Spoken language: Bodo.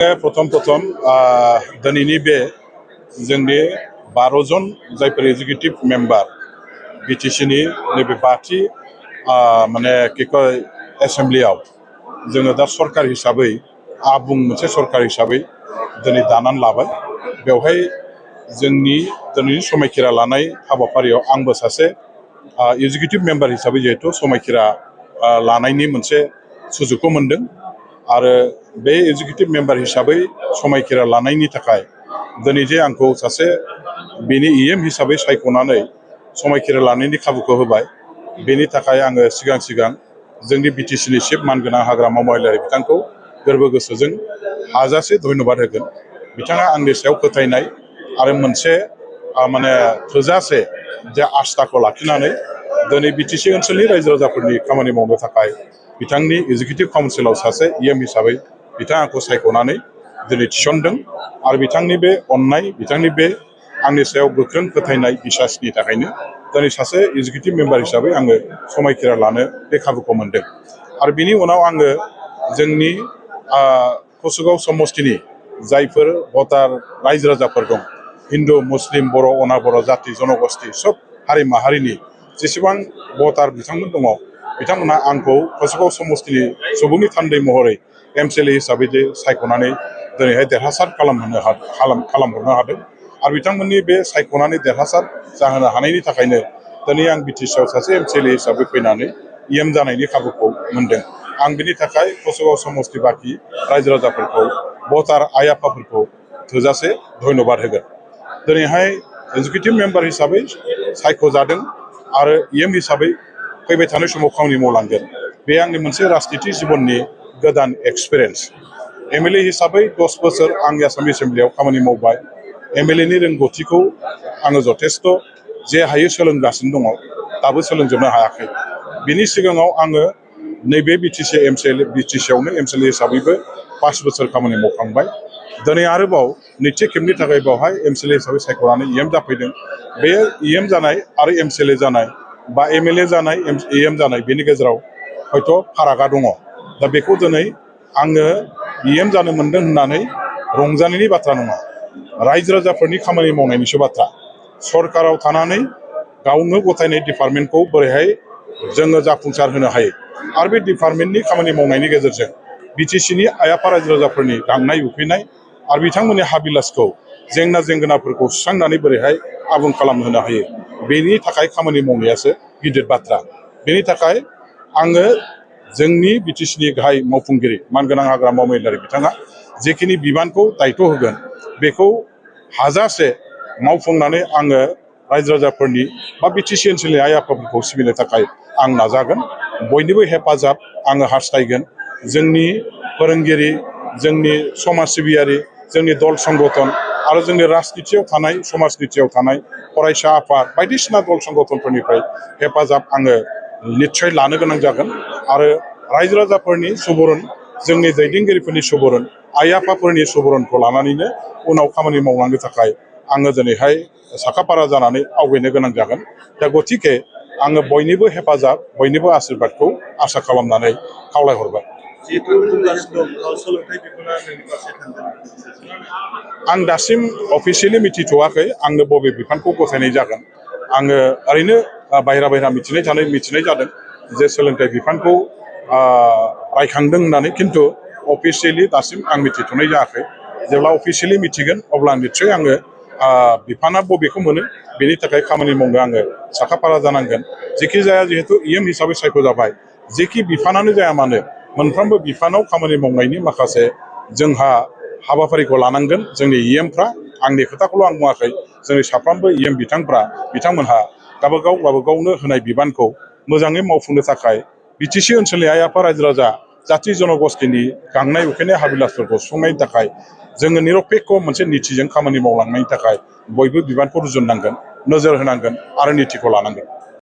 प्रथम दिनैनि बे जोंनि 12 जन जायफोर एग्जिकिउटिव मेम्बार बिटिसिनि नैबे बाथि माने एसेम्ब्लियाव जोङो दा सरकार हिसाबै आबुं मोनसे सरकार हिसाबै दिनै दानानै लाबाय। बेवहाय जोंनि दिनैनि समायखिरा लानाय हाबाफारियाव आंबो सासे एग्जिकिउटिभ मेम्बार हिसाबै जिहेतु समायखिरा लानायनि मोनसे सुजुगखौ मोनदों आरो बे एग्जिकिउटिभ मेम्बार हिसाबै समायखिरा लानायनि थाखाय दिनै जे आंखौ सासे बेनि इएम हिसाबै सायख'नानै समायखिरा लानायनि खाबुखौ होबाय, बेनि थाखाय आङो सिगां जोंनि बिटिसिनि चिफ मानगोनां हाग्रामा महिलारि बिथांखौ गोरबो गोसोजों हाजासे धन्यबाद होगोन। बिथाङा आंनि सायाव फोथायनाय आरो मोनसे माने थोजासे जे आस्थाखौ लाखिनानै दिनै बिटिसि ओनसोलनि रायजो राजाफोरनि खामानि मावनो थाखाय बिथांनि एग्जिकिउटिभ काउन्सिलाव सासे इएम हिसाबै बिथाङा आंखौ सायख'नानै दिनै थिसनदों आरो बिथांनि बे अननाय, बिथांनि बे आंनि सायाव गोख्रों फोथायनाय बिसासनि थाखायनो दिनै सासे एग्जिकिउटिभ मेम्बार हिसाबै आङो समायखिरा लानो बे खाबुखौ मोनदों। आरो बिनि उनाव आङो जोंनि कसुगाव समस्तिनि जायफोर भटार रायजो राजाफोर दं, हिन्दु, मुस्लिम, बर', अनाबर जाति जनगोष्ठी सब हारि माहारिनि जेसेबां भटार बिथांमोन दङ, बिथांमोनहा आंखौ कसुगाव समस्तिनि सुबुंनि थान्दै महरै एमसिएलए हिसाबै जे सायख'नानै दिनैहाय देरहासार खालामहरनो हादों आरो बिथांमोननि बे सायख'नानै देरहासार जाहोनो हानायनि थाखायनो दिनै आं बिटिसिआव सासे एमसिएलए हिसाबै फैनानै इएम जानायनि खाबुखौ मोनदों। आं बिनि थाखाय कसुगाव समस्ति बाखि रायजो राजाफोरखौ, भटार आइ आफाफोरखौ थोजासे धन्यबाद होगोन। दिनैहाय एग्जिकिउटिभ मेम्बार हिसाबै सायख'जादों आरो इएम हिसाबै फैबाय थानाय समाव खामानि मावलांगोन। बे आंनि मोनसे राजनिति जिबननि गोदान एक्सपिरियेन्स। एमएलए हिसाबै 10 बोसोर आंनि आसाम एसेम्ब्लियाव खामानि मावबाय। एमएलएनि रोंगौथिखौ आङो जथेस्थ' जे हायो सोलोंगासिनो दङ, दाबो सोलोंजोबनो हायाखै। बिनि सिगाङाव आङो नैबे बिटिसिआवनो एमसिएलए हिसाबैबो 5 बोसोर खामानि मावखांबाय। दिनै आरोबाव नैथि खेबनि थाखाय बेवहाय एमसिएलए हिसाबै सायख'नानै इएम जाफैदों। बे इएम जानाय आरो एमसिएलए जानाय बा एमएलए जानाय, इएम जानाय बेनि गेजेराव हयथ' फारागा दङ। दा बेखौ दिनै आङो इएम जानो मोनदों होननानै रंजानायनि बाथ्रा नङा, रायजो राजाफोरनि खामानि मावनायनिसो बाथ्रा। सरकाराव थानानै गावनो गथायनाय डिपार्टमेन्टखौ बोरैहाय जोङो जाफुंसार होनो हायो आरो बे डिपार्टमेन्टनि खामानि मावनायनि गेजेरजों बिटिसिनि आइ आफा रायजो राजाफोरनि गांनाय उखैनाय आरो बिथांमोननि हाबिलासखौ, जेंना जेंगोनाफोरखौ सुस्रांनानै बोरैहाय आबुं खालामहोनो हायो, बेनि थाखाय खामानि मावनायासो गिदिर बाथ्रा। बेनि थाखाय आङो जोंनि बिटिसिनि गाहाय मावफुंगिरि मानगोनां हाग्रामा महिलारि बिथाङा जेखिनि बिबानखौ दायथ' होगोन, बेखौ हाजासे मावफुंनानै आङो रायजो राजाफोरनि बा बिटिसि ओनसोलनि आइ आफाफोरखौ सिबिनो थाखाय आं नाजागोन। बयनिबो हेफाजाब आङो हास्थायगोन। जोंनि फोरोंगिरि, जोंनि समाज सिबियारि, जोंनि दल संगठन आरो जोंनि राजनितियाव थानाय, समाजनितियाव थानाय फरायसा आफाद बायदिसिना दल संगठनफोरनिफ्राय हेफाजाब आङो निस्सय लानो गोनां जागोन आरो रायजो राजाफोरनि सुबुरुन, जोंनि दैदेनगिरिफोरनि सुबुरुन, आइ आफाफोरनि सुबुरुनखौ लानानैनो उनाव खामानि मावलांनो थाखाय आङो दिनैहाय साखाफारा जानानै आवगायनो गोनां जागोन। दा गतिके आङो बयनिबो हेफाजाब, बयनिबो आशीर्बादखौ आसा खालामनानै खावलायहरबाय। आं दासिम अफिसियेलि मिथिथ'वाखै आंनो बबे बिफानखौ गथायनाय जागोन। आङो ओरैनो बायह्रा मिथिनाय जादों जे सोलोंथाइ बिफानखौ रायखांदों होननानै, खिन्थु अफिसियेलि दासिम आं मिथिथ'नाय जायाखै। जेब्ला अफिसियेलि मिथिगोन अब्ला निस्सय आङो बिफाना बबेखौ मोनो बेनि थाखाय खामानि मावनो आङो साखाफारा जानांगोन। जेखि जाया, जिहेतु इएम हिसाबै सायख'जाबाय, जेखि बिफानानो जाया मानो मोनफ्रोमबो बिफानाव खामानि मावनायनि माखासे जोंहा हाबाफारिखौ लानांगोन। जोंनि इएमफ्रा, आंनि खोथाखौल' आं बुङाखै, जोंनि साफ्रोमबो इएम बिथांमोनहा गावबागावनो होनाय बिबानखौ मोजाङै मावफुंनो थाखाय बिटिसि ओनसोलनि आइ आफा रायजो राजा जाथि जनगोष्ठीनि गांनाय उखैनाय हाबिलासफोरखौ सुफुंनायनि थाखाय जोङो निरपेक्ष मोनसे नितिजों खामानि मावलांनायनि थाखाय बयबो बिबानखौ रुजुननांगोन, नोजोर होनांगोन आरो नितिखौ लानांगोन।